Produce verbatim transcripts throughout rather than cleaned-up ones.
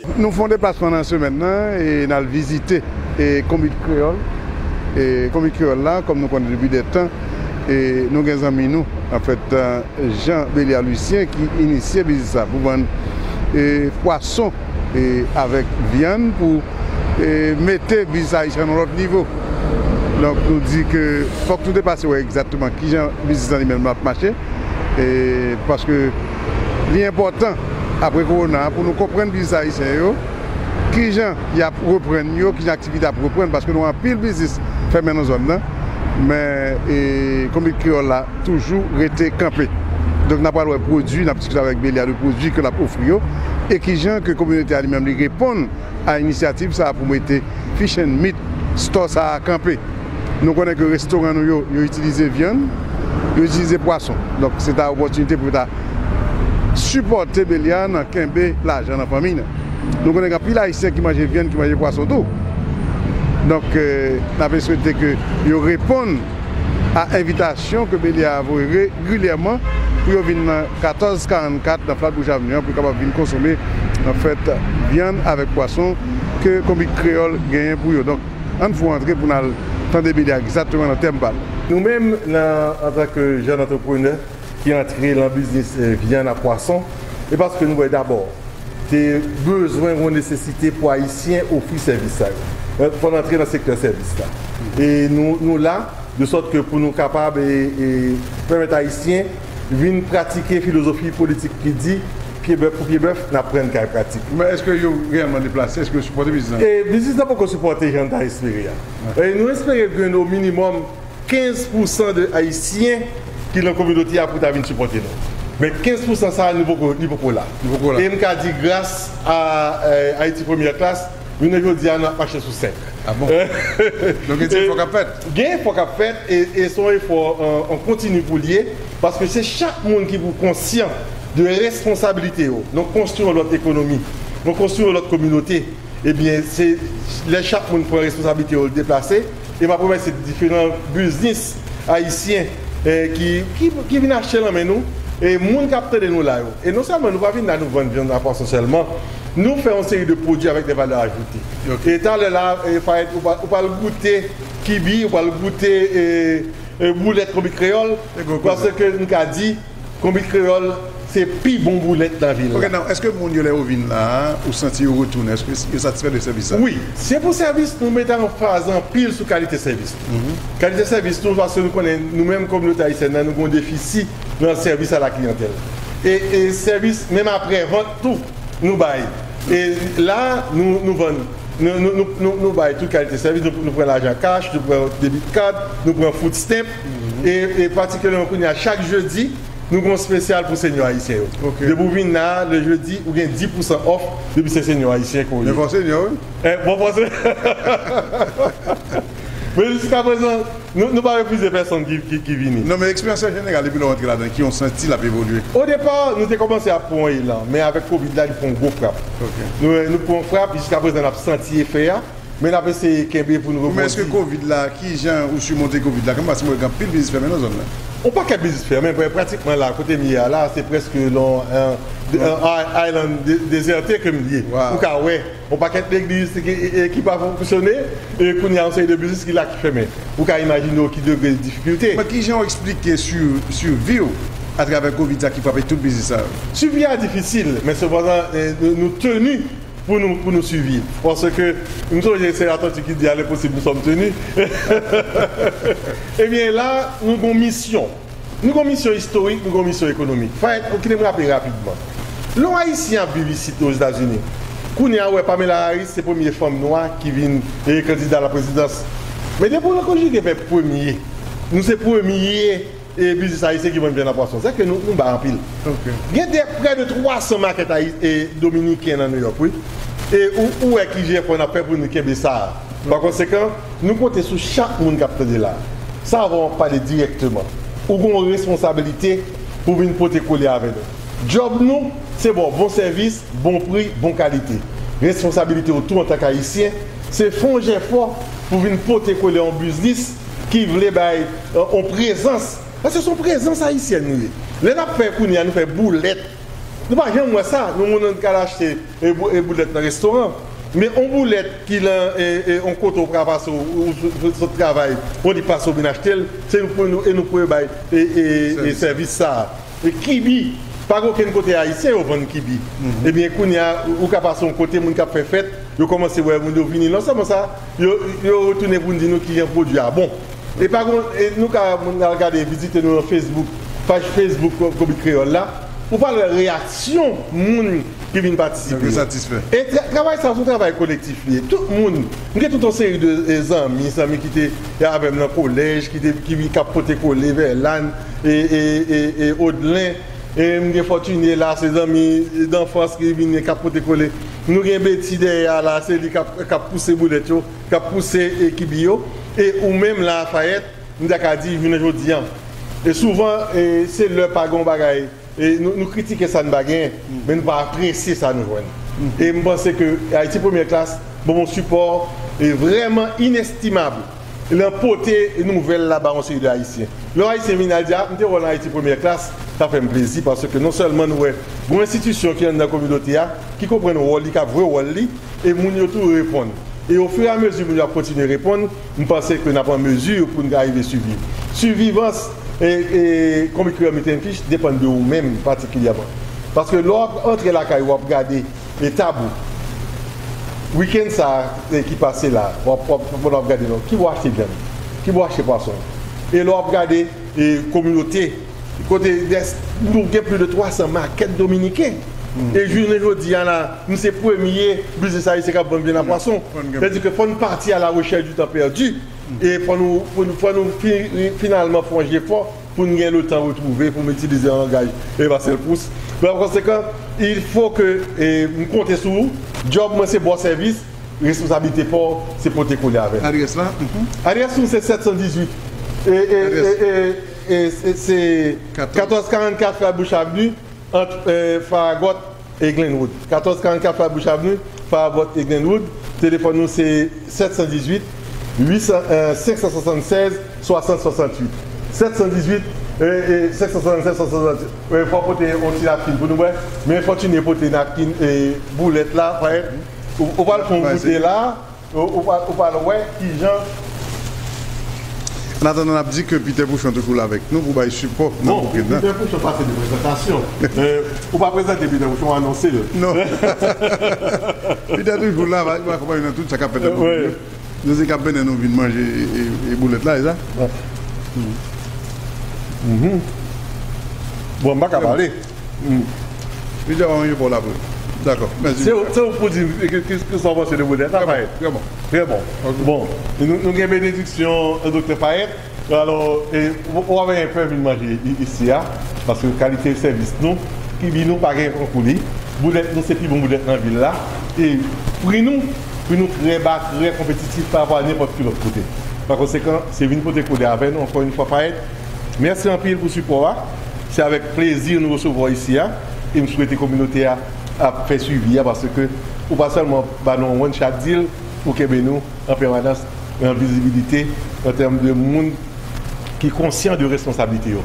Nou fè yon deplasman nan semèn nan e n al vizite e Konbit Kreyòl. E Konbit Kreyòl la, kòm nou konnen depi de tan, e nou gen zanmi nou, anfèt, Jean Béliard Lucien ki inisye biznis sa pou vann e pwason e avèk vyann pou e mete biznis ayisyen nan lòt nivo. Donk, nou di ke fòk nou te pase wè egzakteman kijan biznis lan li menm ap mache. E paske li enpòtan, apre kowona, pou nou konprann biznis ayisyen yo, kijan y ap reprann yo, kijan aktivite ap reprann, paske nou anpil biznis fèmen nan zòn nan. Men, e, Konbit Kreyòl la toujou rete kanpe. Donk, n ap pral wè pwodui, n ap diskite avèk Belia de pwodui ke l ap ofri yo, e kijan ke kominote a li menm li reponn a inisyativ sa a pou mete Fish and Meat Store sa a kanpe. Nou konnen ke restoran nou yo, yo itilize vyann, yo itilize pwason. Donk, se ta opòtinite pou yo ta sipòte Belia nan kenbe lajan nan fanmi nan. Nou konnen gen anpil Ayisyen ki manje vyann, ki manje pwason tou. Donk, eh, n ap swete ke yo reponn a envitasyon ke Belia voye regilyèman pou yo vin nan katòz karannkat nan Flatbush Avenue an pou yo kapab vin konsome, anfèt, vyann avèk pwason ke Konbit Kreyòl genyen pou yo. Donk, ann fou antre pou n al tande Belia egzakteman nan tèm pa l. Nou menm, nan, antanke jèn antreprenè ki antre nan biznis, eh, vyann ak pwason, e paske nou wè dabò te bezwen yon nesesite pou Ayisyen ofri sèvis sa yo. Eh, fò n antre nan sektè sèvis la. E nou, nou la, de sòt ke pou nou kapab, e, e, pèmèt Ayisyen vin pratike filozofi politik ki di, pye bèf pou pye bèf, n ap pran kay pratik. Men èske yo reyèlman deplase? Èske yo sipòte biznis lan? E biznis lan poko sipòte jan n ta espere a. E nou espere gen o minimòm kenz pousan de Ayisyen ki nan kominote a pou ta vin sipòte nou. Men kenz pousan sa a, nou poko, li poko la. Li poko la. E m ka di gras a, eh, Ayiti Premyè Klas, jounen jodi a, nou ap mache sou senk. Ah bon? Donk, gen ti efò k ap fèt? Gen efò k ap fèt, e, e se yon efò an, an kontini pou l ye, paske se chak moun ki pou konsyan de responsabilite yo. Nou konstwi yon lòt ekonomi, nou konstwi yon lòt kominote. Ebyen, se lè chak moun pran responsablite yo, l deplase. E m ap remèsye diferan biznis ayisyen, eh, ki, ki, ki vin achte nan men nou. E moun k ap tande nou la yo. E non sèlman nou pa vin la, nou vann vyann a pwason sèlman. Nou fè yon seri de pwodui avèk de valè ajoute. Ok. E talè la, eh, Fayed, ou pral, ou pral goute kibi, ou pral goute, eh, eh, boulèt Konbit Kreyòl. Paske nou ka di, Konbit Kreyòl, se pi bon boulèt nan vil la. Ok, nan, èske moun yo, lè yo vin la a, ou santi yo retounen? Èske yo satisfè de sèvis sa? Wi, se pou sèvis, nou mete anfaz anpil sou kalite sèvis. Mhm. Kalite sèvis tou, paske nou konnen, nou menm kominote ayisyèn nan, nou gen yon defisi nan sèvis a la kliyantèl. E, e sèvis, menm aprè vant tou, nou bay. E la, nou, nou vann, nou, nou, nou, nou, nou bay tout kalite sèvis. Nou, nou pran lajan kach, nou pran debit card, nou pran food stamp. Mhm. E, e patikilyèman kounye a, chak jedi, nou gen yon espesyal pou senyò ayisyen yo. Ok. Depi w vin la, le jedi, ou gen dis pousan off depi se senyò ayisyen ke w ye. Men fò senyò, wi. Eh, bon, fò se- Men jiskaprezan, nou, nou pa refize pèsonn ki, ki, ki vini. Non, men eksperyans an jeneral, depi lè w antre ladan, ki w santi l ap evolye? Odepa, nou te kòmanse ap pran yon elan, men avèk kovid la, li pran yon gwo frap. Ok. Nou, nou pran yon frap, jiskaprezan, n ap santi efè a, men n ap eseye kenbe pou nou rebondisman. Men èske kovid la, ki jan ou simonte kovid la? Kòm paske m wè gen anpil biznis fèmen nan zòn nan. Yon pakèt biznis fèmen, men pratikman la, kote m ye a la, se prèske yon, eh, eh, island de-, dezète ke m ye. Wow. Ou ka wè, yon pakèt legliz ki, e, e, ki pa fonksyone, e kounye a yon seri de biznis ki la ki fèmen. Ou ka imajine w ki degre difikilte. Men ki jan w eksplike swi-, swivi w atravè kovid sa ki frape tout biznis sa yo? Swivi a difisil, men sepandan, e, nou, nou teni pou nou, pou nou swiviv. Paske m sonje se Atlantik ki di, à l'impossible nous sommes tenus. Ebyen, la, nou gon misyon. Nou gon misyon istorik, nou gon misyon ekonomik. Fayed, ou kite m raple rapidman. Lè yon Ayisyen ap viv isit Ozetazini, kounye a, ou wè Pamela Harris se premye fanm nwa ki vin, e, kandida la prezidans. Men depi w konjige vèb premye, nou se premye, e, biznis ayisyen ki vann vyann ak pwason. Sèke nou, nou bay anpil. Ok. Gen de, prè de twa san makèt ayi-, e, dominiken nan New York, wi. E ou, ou wè ki jefò n ap fè pou nou kenbe sa a. Pa konsekan, nou konte sou chak moun k ap tande la. Sa a, w ap pale dirèkteman. Ou gen yon responsablite pou vin pote kole avè nou. Djòb nou, se ba w bon sèvis, bon pri, bon kalite. Responsabilite w tou antanke Ayisyen, se fè yon jefò pou vin pote kole yon biznis ki vle bay, eh, yon prezans. Paske se yon prezans ayisyèn nou ye. Lè n ap fè kounye a, nou fè boulèt. Nou pa janm wè sa. Nou moun nan ka al achte e, bou- e boulèt nan restoran. Men yon boulèt ki nan e, e, yon kote w ka pase, ou, ou sot travay, yon li pase w vin achte l, se nou pou nou, e nou pou bay e, e, e sèvis sa a. E kibi, pa gen okenn kote ayisyen yo vann kibi. Ebyen, kounye a, ou ka pase yon kote, moun k ap fè fèt, yo kòmanse wè moun yo vini. Non sèlman sa, yo, yo retounen pou n di nou kijan pwodui a bon. E pa gen, e nou ka, moun al gade, vizite nou nan Facebook, paj Facebook Ko- Kobid Kreyòl la, ou pral wè reyaksyon moun ki vin patisipe yo. Yo satisfè. E tra- travay sa, se yon travay kolektif li ye. Tout moun, m gen tout yon seri de e, zanmi, zanmi ki te avè m nan kolèj, ki te, ki, k ap pote kole, Vèlan, e, e, e, e Odlen, e m gen Fòtine la, se zanmi danfans ki vin k ap pote kole. Nou gen Beti dèyè a la, se li k ap, k ap pouse boulèt yo, k ap pouse e, kibi yo. E ou menm la, Fayèt, m ta ka di, jounen jodi an. E souvan, e, se lè pa gen yon bagay, e, nou, nou kritike sa n pa genyen, men nou pa apresye sa nou jwenn. E m panse ke Ayiti Premyè Klas ban yon sipò e vrèman inestimab. L ap pote nouvèl la ba yon seri de Ayisyen. Lè yon Ayisyen vin al di, "A, m te wè w nan Ayiti Premyè Klas," sa fè m plezi, paske non sèlman nou wè gon enstitisyon ki anndan kominote a, ki konprann wòl li, k ap jwe wòl li, e moun yo tou reponn. E ofiramezi moun yo ap kontinye reponn, m panse ke n ap an mezi pou n ka rive siviv. Sivivans e, e Kobid Kreyòl Meet and Fish depann de ou menm patikilyèman. Paske lè w ap antre lakay ou, w ap gade e tab ou. Wikenn sa a, e, ki pase la, w ap, w ap, w ap gade non, ki bò achte vyann, ki bò achte pwason. E lè w ap gade e, kominote, kote dès- nou gen plis de twa san makèt dominiken. E jounen jodi a la, m se premye biznis ayisyen k ap vann vyann a pwason. Sètadi ke fò n pati a la rechèch di tan pèdi. E fò nou, fò nou, fò nou fi- finalman fè yon jefò pou n gen letan retwouve, pou m itilize yon langaj e Marcel Proust. Donk, konsekan, il faut que, e, m konte sou ou. Djòb mwen se ba w sèvis, responsablite pa w se pote kole avè n. Adrès la? Mhm. Adrès nou se sèt san dizuit. E, e, Adrès. E, e, e, se, se Katòz. Katòz karannkat Flatbush Avenue, ant, e, Farragut e Glenwood. Katòz karannkat Flatbush Avenue, Farragut e Glenwood. Telefòn nou se sèt san dizuit, uit san, e, senk san swasannsèz, swasant swasantuit. Sèt san dizuit, e, e, senk san swasannsèz, swasant swasantuit. E, fò w pote yon ti napkin pou nou bwè. Men Fòtine pote napkin e boulèt la, frè. Ou, ou pral fè yon goute la. Ou, ou pral, ou pral wè kijan. An atandan, n ap di ke Peter Pouchon toujou la avèk nou pou bay sipò nan Bon, bouke nan. Peter Pouchon pase de prezantasyon. E, ou pa prezante Peter Pouchon, anonse l. Non. Peter toujou la, va, va akonpanye nan tout sa k ap fèt nan bouke. Wi. Nou se k ap mennen nou vin manje e, e, e boulèt la, e sa? Wi. Mhm. Bon, m pa ka pale. Hmm. Li te ap manje pa w la vre. Dakò. Mèsi. Se ou, se ou pou di ki, ki, ki sa w panse de modèl sa, Fayèt? Trè bon. Trè bon. Ok. Bon, nou, nou gen benediksyon, e, Doktè Fayèt. Alò, e, w, w ap fè vin manje i- isi a, paske kalite sèvis nou, kibi nou pa gen tankou li. Boulèt nou se pi bon boulèt nan vil la. E pri nou, pri nou trè ba, trè konpetitif pa rapò a nenpòt ki lòt kote. Pa konsekan, se vin pote kole avè nou, ankò yon fwa, Fayèt. Mèsi anpil pou sipò a. Se avèk plezi nou resevwa w isi a. E m swete kominote a ap fè swivi a, paske ou pa sèlman ba nou yon one shot deal, ou kenbe nou an pèmanans nan vizibilite an tèm de moun ki konsyan de responsablite yo.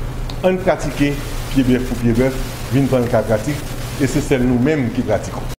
Ann pratike pye bèf pou pye bèf, vin pran ka pratik, e se sèl nou menm ki pratik.